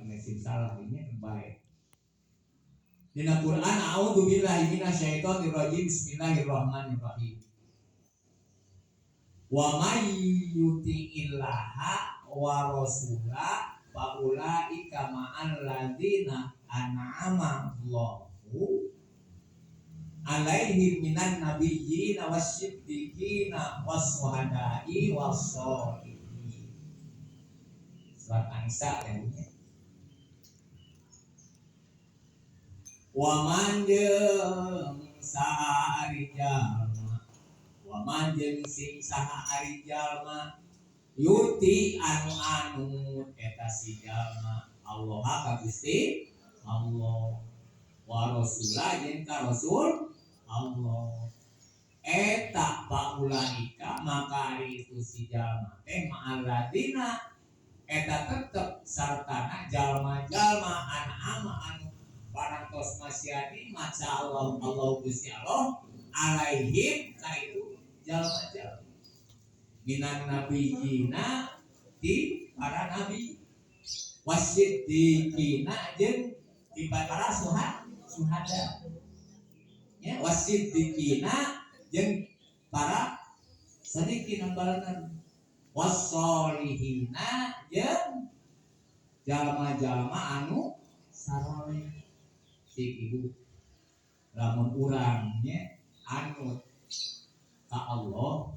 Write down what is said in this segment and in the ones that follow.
Ngesim salah ini baik. Dina Quran a'udzubillahi minasyaitonirrajim bismillahirrahmanirrahim. Wa may yuti'illaha wa rasula fa ulaika ma'al ladzina an'ama Allahu alaihim minan nabiyyina wasyiddiqina wasyuhada'i wassolihin. Surat An-Nisa ya. Wa man jeung saha ari jalma, wa man jeung sing saha ari jalma yuti anu anu eta si jalma Allah ka Gusti Allah wa rasulah jeung ka rasul Allah eta paulaika maka ari itu si jalma teh ma'alladina eta tetep sartana jalma-jalma an'ama anu parantos masiani maca Allah Allah Gusti Allah alaihim ka itu jalma-jalma minan nabiyina di para nabi wasiddiqina jeung di para suhada ya wasiddiqina jeung para sadiqin balanan wassolihina jeung jalma-jalma anu saroleh. Cik ibu lamun urang nya anut ka Allah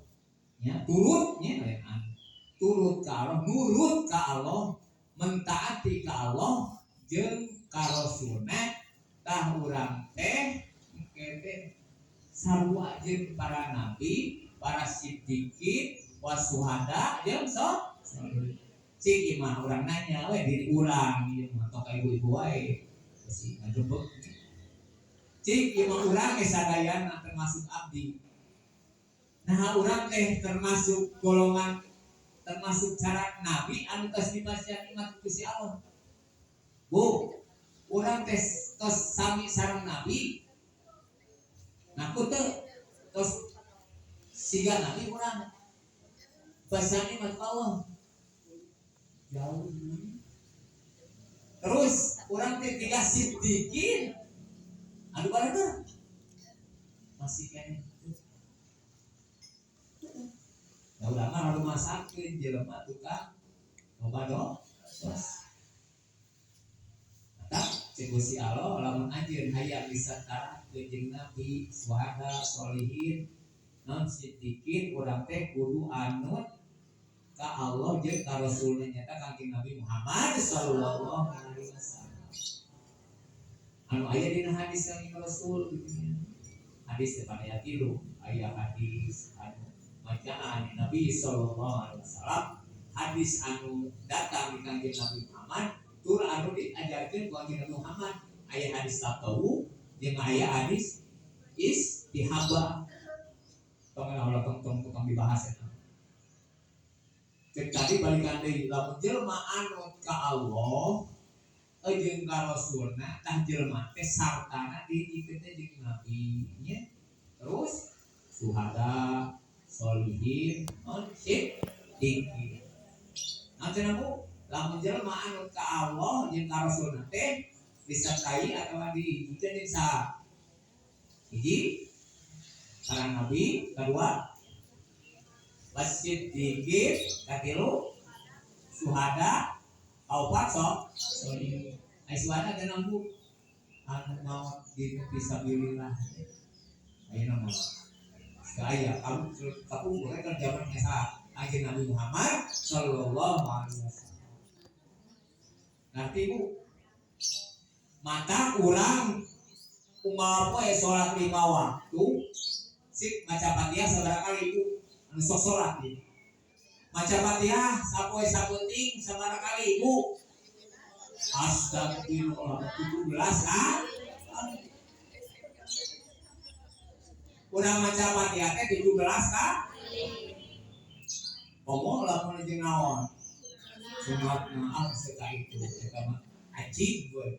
nya turut nya lain anut turut ka Allah nurut ka Allah mentaati ka Allah jeung ka Rasulna tah urang teh engke teh sarua jeung para nabi para siddiqin wasuhada jeung sok cik imah urang nanya we diri urang ieu mah tok ka ibu-ibu wae besi ngagebeg cik imah urang ge sadayana termasuk abdi. Nah urang teh termasuk golongan termasuk cara nabi anu tos dipasihan nikmat ku Gusti Allah. Bu, urang teh tos sami sareng nabi. Nah ku teh tos siga nabi urang. Pasihan nikmat Allah. Jauh. Terus urang teh tiga siddiqin. Anu bareuna masih keneh. Ya urang mah rumah sakit jelema tukang loba dos. Tah cek Gusti Allah lamun anjeun hayang disatarakeun jeung nabi, suhada, solihin, non siddiqin urang teh kudu anut ka Allah jeung ka Rasulna nyata Kangjeng Nabi Muhammad sallallahu alaihi wasallam. Anu aya dina hadis Kangjeng Rasul hadis teh pada tilu aya hadis anu bacaan Nabi sallallahu alaihi wasallam hadis anu datang di Kangjeng Nabi Muhammad tur anu diajarkeun ku Kangjeng Nabi Muhammad aya hadis tatawu jeung aya hadis istihaba tong ulah tong tong tong dibahas eta. Cek tadi balikan deui lamun jelema anut ka Allah jeung ka Rasulna tah jelema teh sartana diikeun teh jeung nabi nya terus suhada solihin non siddiqin. Nah cenah bu lamun jelema anut ka Allah jeung ka Rasulna teh disertai atawa dihijikeun jeung saha? Hiji para nabi, kedua wasiddiqin, katilu suhada, kaopat sok solihin. Ai suhada teh naon bu? Anu maot di fisabilillah. Ayeuna mah saya kamu kapungkur kan zaman esa Kangjeng Nabi Muhammad sallallahu alaihi wasallam. Nanti bu mata urang unggal poe salat 5 waktu sik maca Fatihah sabaraha kali ibu anu sok salat ieu. Maca Fatihah sapoe sapenting sabaraha kali ibu? Astagfirullah 17 ah. Urang maca Fatihah teh 17 kali. Ngomong lamun jeung naon? Sunatna ah seka itu eta mah ajib we.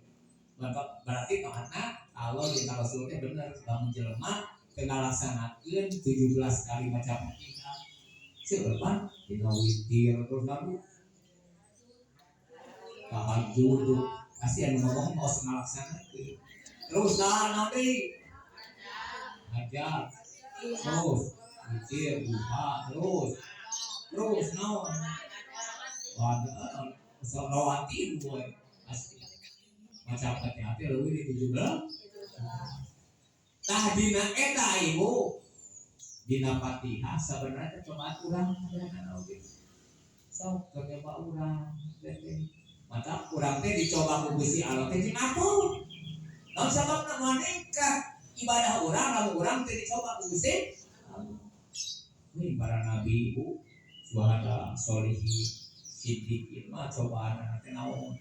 Berarti taatna Allah jeung ka Rasul teh bener lamun jelema teu ngalaksanakeun 17 kali maca Fatihah. Seueur mah dina witir terus lagu. Tahajud Judu pasti anu ngomong mau ngalaksanakeun. Terus dah naon deui? Hajar. Terus witir, duha, terus terus naon? Wah, rawatib we pasti. Maca Fatihah teh leuwih di 17. Tah, dina eta, Ibu, dina Fatihah sebenarnya cobaan urang kadang oge. Sok coba urang teh. Maka urang teh dicoba ku Gusti Allah teh jeung ampun. Naon sababna? Ningkat ibadah urang lamun urang teh dicoba ku Gusti Allah. Ini para nabi, Ibu, suhada, solihin, siddiqin mah cobaan teh naon?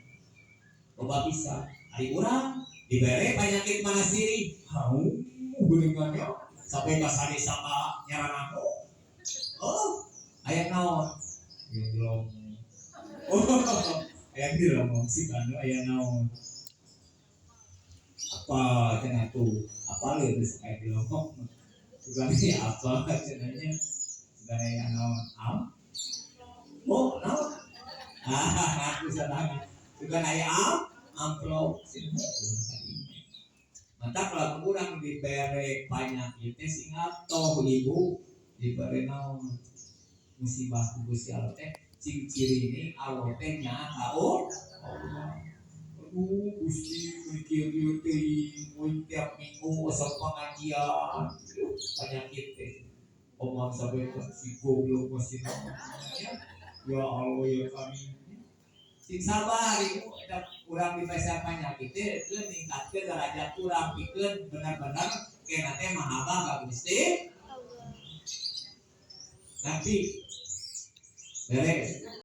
Loba bisa. Ari urang dibere penyakit mana siri? Hau, geuningan ya. Sampai ka sadesa ka nyaran aku. Oh, aya naon? Yang belum. Oh, aya dilomong sih kan aya naon? Apa cenah tuh? Apa lieu geus aya dilomong? Sugan apa cenahnya? Sugan aya naon? Am? Oh, naon? Ah, aku salah. Sugan aya am? Amplop sih. Mantap kalau kurang dibere penyakit teh sing toh, Ibu, dibere naon musibah ku Gusti Allah teh cing ciri ini Allah teh nyaah ka Allah. Aduh, Gusti, mikir ieu teuing mun tiap minggu osok pengajian penyakit teh omong sampai ke si goblok masih naon ya. Ya Allah, ya kami. Sing sabar, Ibu. Eta urang dipasihan penyakit teh keun ningkatkeun derajat urang pikeun benar-benar kena teh mahabah ka Gusti. Nanti beres.